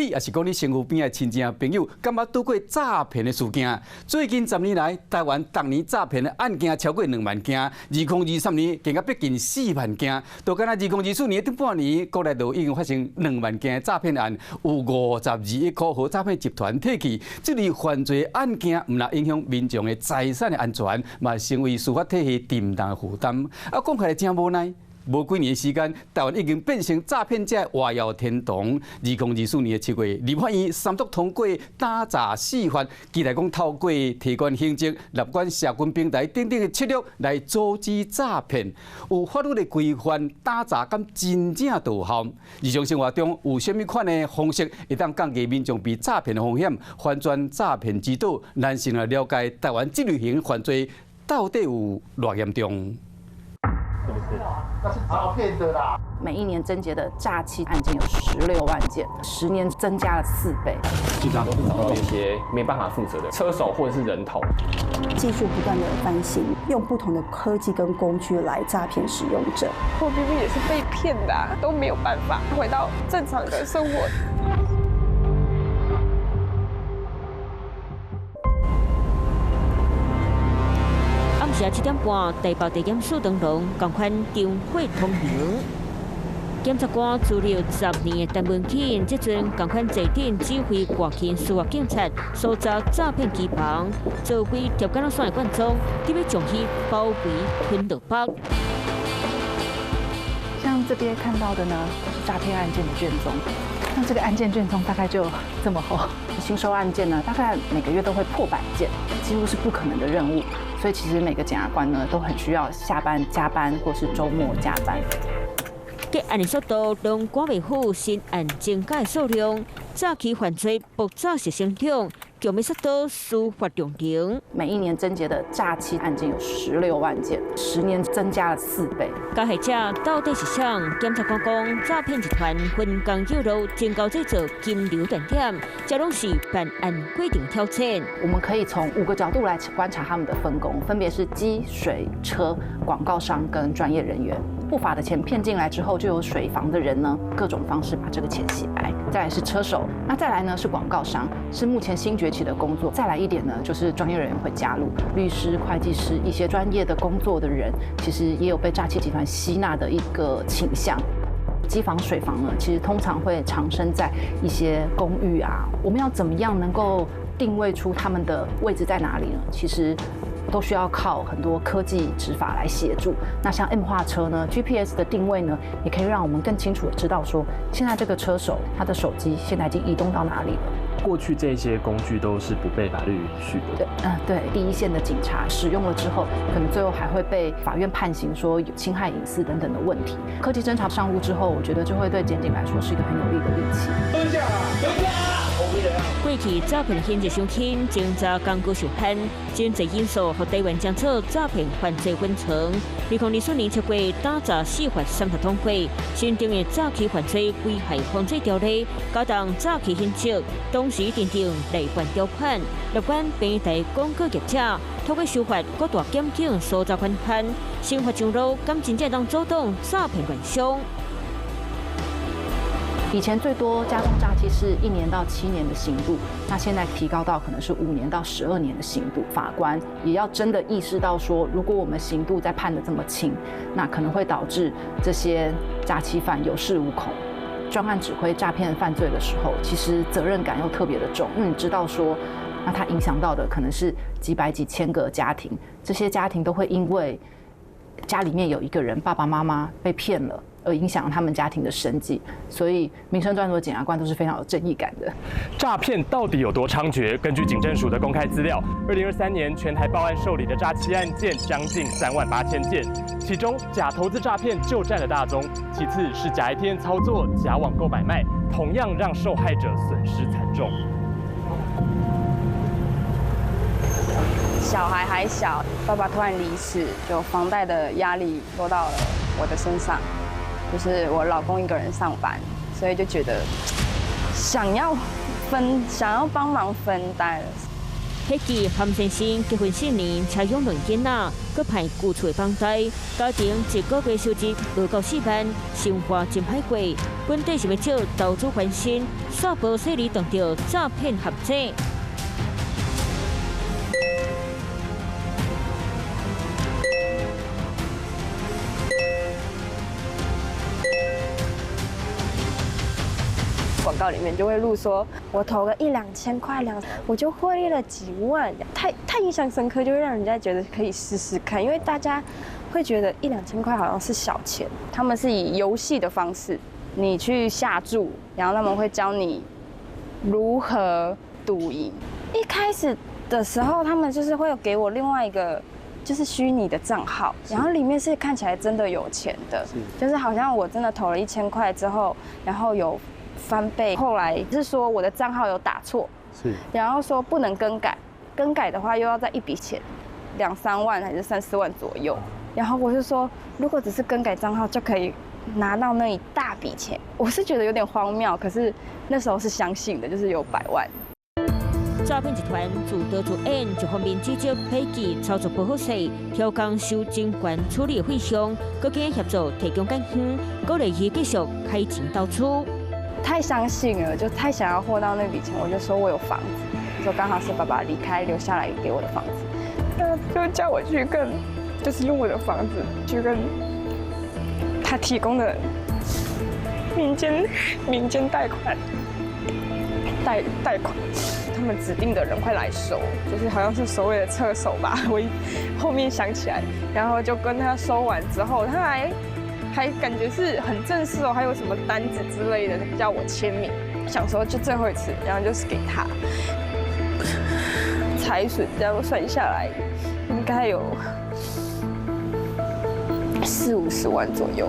你抑是講你身軀邊的親戚朋友，敢捌拄過詐騙的事件？最近10年來，台灣逐年詐騙的案件超過2萬件，2023年更加逼近4萬件。就敢若2024年頂半年，國內就已經發生2萬件的詐騙案，有52億箍予詐騙集團提去。這類犯罪案件，毋但影響民眾的財產的安全，嘛成為司法體系沉重的負擔。啊，講起來真無奈。無幾年的時間，台灣已經變成詐騙者的活躍天堂。2024年的7月，立法院三讀通過打詐四法，期待講透過提懸刑責、納管社群平台等等的策略來阻止詐騙。有法律的規範，打詐敢真正奏效？日常生活中有啥物款的方式，會當降低民眾被詐騙的風險，翻轉詐騙之道？咱先來了解台灣這類型犯罪到底有偌嚴重。那是詐騙的啦！每一年偵結的詐欺案件有16萬件，10年增加了4倍。經常都是找到一些沒辦法負責的車手或者是人頭。技術不斷的翻新，用不同的科技跟工具來詐騙使用者。我明明也是被騙的，都沒有辦法回到正常的生活。暗時7點半，台北地檢署長廊仝款燈火通明。檢察官資歷10年的陳文慶，這陣仝款坐鎮指揮外勤司法警察搜查詐騙機房，做規條件攏算會罐裝，特別將彼包圍吞落腹。像這邊看到的呢，都是詐騙案件的卷宗。那這個案件卷宗大概就這麼厚。新收案件呢，大概每個月都會破百件，幾乎是不可能的任務。所以其實每個檢察官呢，都很需要下班加班，或是週末加班。結案的速度攏趕袂赴新案增加的數量，詐欺犯罪爆炸式成長，強欲縮短司法量刑。每一年偵結的詐欺案件有16萬件，10年增加了4倍。加害者到底是誰？檢察官講，詐騙集團分工有路，真夠製造金流斷點，這攏是辦案過程挑戰。我們可以從5個角度來觀察他們的分工，分別是機、水、車、廣告商跟專業人員。不法的錢騙進來之後，就有水房的人呢，各種方式把這個錢洗白。再來是車手，那再來呢是廣告商，是目前新崛起的工作。再來一點呢，就是專業人員會加入，律師、會計師一些專業的工作的人，其實也有被詐欺集團吸納的一個傾向。機房、水房呢，其實通常會藏身在一些公寓啊。我們要怎麼樣能夠定位出他們的位置在哪裡呢？其實都需要靠很多科技執法來協助。那像 M 化車呢，GPS 的定位呢，也可以讓我們更清楚的知道說，現在這個車手他的手機現在已經移動到哪裡了。過去這些工具都是不被法律允許的。對，對，第一線的警察使用了之後，可能最後還會被法院判刑，說有侵害隱私等等的問題。科技偵查上路之後，我覺得就會對檢警來說是一個很有力的利器。蹲下，蹲下。過去詐騙刑責傷輕，偵查工具受限，真濟因素予台灣偵測詐騙犯罪分層。2024年7月，打詐四法三讀通過，新訂的詐欺犯罪危害防制條例，加重詐欺刑責，同時訂定類犯條款，納管平台廣告業者，透過修法擴大檢警搜查權限，刑罰上路，敢真正當阻擋詐騙亂象？以前最多加重詐欺是1年到7年的刑度，那現在提高到可能是5年到12年的刑度。法官也要真的意識到說，如果我們刑度再判得這麼輕，那可能會導致這些詐欺犯有恃無恐。專案指揮詐騙犯罪的時候，其實責任感又特別的重，因為你知道說，那它影響到的可能是幾百幾千個家庭，這些家庭都會因為家裡面有一個人爸爸媽媽被騙了，而影響他們家庭的生計，所以民生專案組的檢察官都是非常有正義感的。詐騙到底有多猖獗？根據警政署的公開資料，2023年全台報案受理的詐欺案件將近3萬8千件，其中假投資詐騙就佔了大宗，其次是假 ATM 操作、假網購買賣，同樣讓受害者損失慘重。小孩還小，爸爸突然離世，就房貸的壓力落到了我的身上。就是我老公一個人上班，所以就覺得想要分，想要幫忙分擔。彼記韓先生結婚4年，才養兩囡仔，閣派舊厝的房貸，家庭一個月收入無夠4萬，生活真歹過。本底想欲借投資翻身，煞無細膩撞著詐騙陷阱。廣告裡面就會錄說，我投個一兩千塊，我就獲利了幾萬，太印象深刻，就會讓人家覺得可以試試看，因為大家會覺得一兩千塊好像是小錢。他們是以遊戲的方式，你去下注，然後他們會教你如何賭贏。一開始的時候，他們就是會給我另外一個就是虛擬的賬號，然後裡面是看起來真的有錢的，就是好像我真的投了1000塊之後，然後有翻倍。後來是說我的賬號有打錯，是，然後說不能更改，更改的話又要再一筆錢，兩三萬還是三四萬左右。然後我是說，如果只是更改賬號就可以拿到那一大筆錢，我是覺得有點荒謬，可是那時候是相信的，就是有百萬。詐騙集團自導自演，一方面指責匪記操作不好勢，調降收真懸處理費用，閣經協助提供檢方，鼓勵伊繼續開錢投資。太相信了，就太想要獲到那筆錢，我就說我有房子，就剛好是爸爸離開留下來給我的房子，他就叫我去跟，就是用我的房子去跟他提供的民間貸款貸款，他們指定的人會來收，就是好像是所謂的車手吧，我後面想起來，然後就跟他收完之後，他還感覺是很正式哦，還有什麼單子之類的叫我簽名，想說就最後一次，然後就是給他財損，這樣算下來應該有四五十萬左右。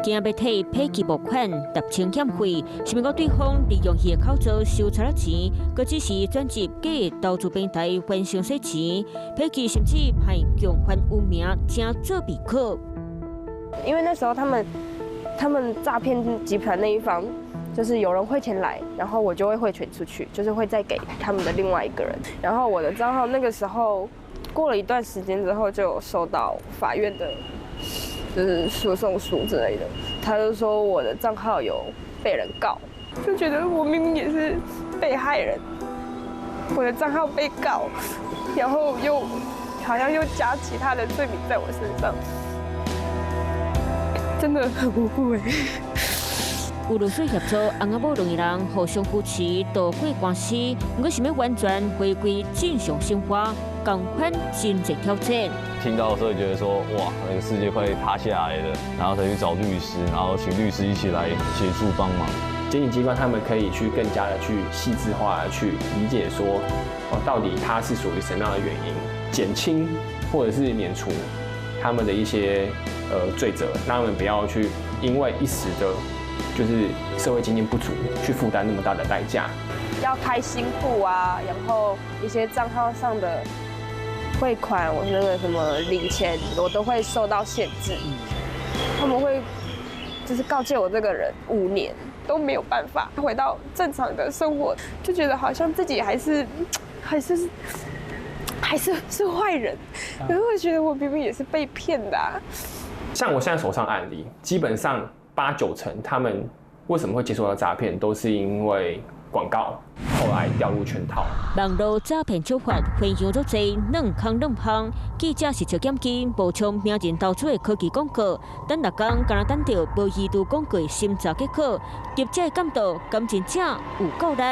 驚欲替匪記募款，搭清欠費，是毋過對方利用伊的口座收賊仔錢，閣只是轉入假投資平台完成洗錢，匪記甚至派共犯有名，請做備考。因為那時候他們詐騙集團那一方，就是有人匯錢來，然後我就會匯錢出去，就是會再給他們的另外一個人。然後我的賬號那個時候過了一段時間之後，就有收到法院的，就是訴訟書之類的，他就說我的賬號有被人告，就覺得我明明也是被害人，我的賬號被告，然後又好像又加其他的罪名在我身上。真的很無辜欸。有律師協助，翁仔某兩個人互相扶持，渡過官司。毋過想欲完全回歸正常生活，仝款真濟挑戰。聽到的時候覺得說，哇，那個世界快塌下來了，然後才去找律師，然後請律師一起來協助幫忙。檢警機關他們可以去更加的去細緻化的去理解說，哦，到底他是屬於什麼樣的原因，減輕或者是免除他們的一些罪責，讓他們不要去因為一時的，就是社會經驗不足，去負擔那麼大的代價。要開新戶啊，然後一些賬號上的匯款，我那個什麼領錢，我都會受到限制。他們會就是告誡我這個人5年都沒有辦法回到正常的生活，就覺得好像自己還是壞人，可是我覺得我明明也是被騙的啊。像我現在手上案例，基本上8、9成，他們為什麼會接觸到詐騙，都是因為廣告，後來掉入圈套。網路詐騙手法花樣足濟，軟空軟芳。記者實測檢機，冒充名人投資的科技廣告，等6工，敢若等著無意圖廣告的審查結果，業者感到敢真正有夠力。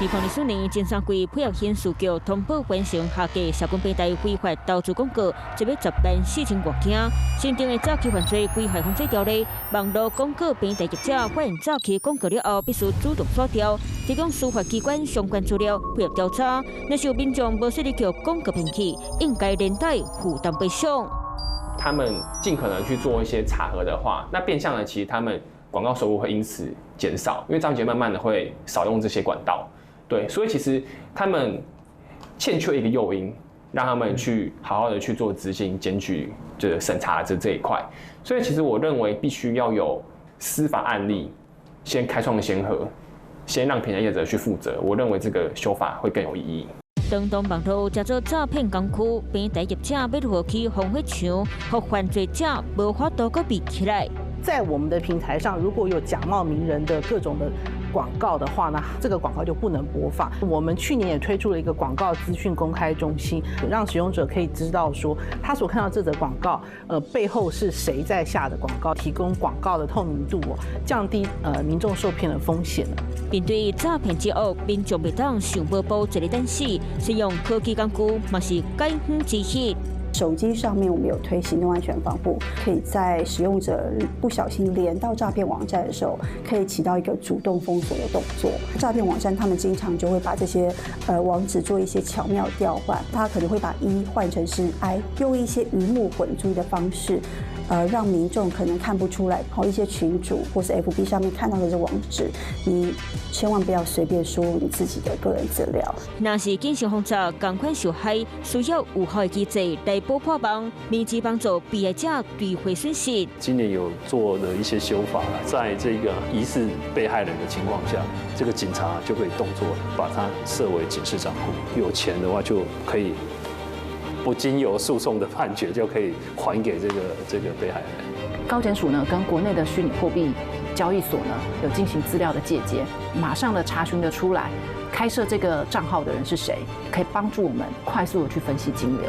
2024年，金三櫃配合刑事局通報完成下架社群平台非法投資廣告，一筆10萬4千外件。新定的詐欺犯罪危害防制條例，網路廣告平台業者發現詐欺廣告了後，必須主動刷掉，提供司法機關相關資料配合調查。若是有民眾無細膩予廣告騙去，應該連帶負擔賠償。他們盡可能去做一些查核的話，那變相的其實他們廣告收入會因此減少，因為詐騙慢慢的會少用這些管道。對，所以其實他們欠缺一個誘因，讓他們去好好的去做執行、檢舉、就是審查這一塊。所以其實我認為必須要有司法案例，先開創先河，先讓平台業者去負責。我認為這個修法會更有意義。當當網路成做詐騙工具，平台業者欲如何去防火牆，予犯罪者無法度閣避起來。在我們的平台上，如果有假冒名人的各種的廣告的話呢，這個廣告就不能播放。我們去年也推出了一個廣告資訊公開中心，讓使用者可以知道說他所看到這則廣告，背後是誰在下的廣告，提供廣告的透明度，降低民眾受騙的風險。面對詐騙之惡，民眾袂當想無步坐咧等死，使用科技工具嘛是解放之策。手機上面我們有推行動安全防護，可以在使用者不小心連到詐騙網站的時候，可以起到一個主動封鎖的動作。詐騙網站他們經常就會把這些網址做一些巧妙調換，他可能會把 E 換成是 I，用一些魚目混珠的方式，讓民眾可能看不出來。好，一些群組或是 FB 上面看到的這網址，你千萬不要隨便輸入你自己的個人資料。若是謹慎防詐，仝款受害，需要有效的機制來補破網，明智幫助被害者追回損失。今年有做了一些修法，在這個疑似被害人的情況下，這個警察就可以動作把他設為警示帳戶，有錢的話就可以不經由訴訟的判決就可以還給這個被害人。高檢署呢，跟國內的虛擬貨幣交易所呢，有進行資料的介接，馬上的查詢得出來，開設這個賬號的人是誰，可以幫助我們快速的去分析金流。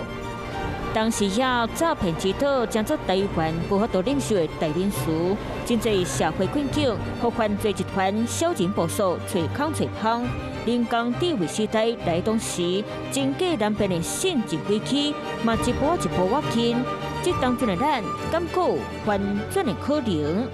當時也詐騙之島成做台灣無法度忍受的代名詞，真濟社會困境，予犯罪集團小人部署揣空揣空，人工智慧時代來當時，真假難辨的信任危機嘛一步一步倚近，這當中的咱敢閣有翻轉的可能？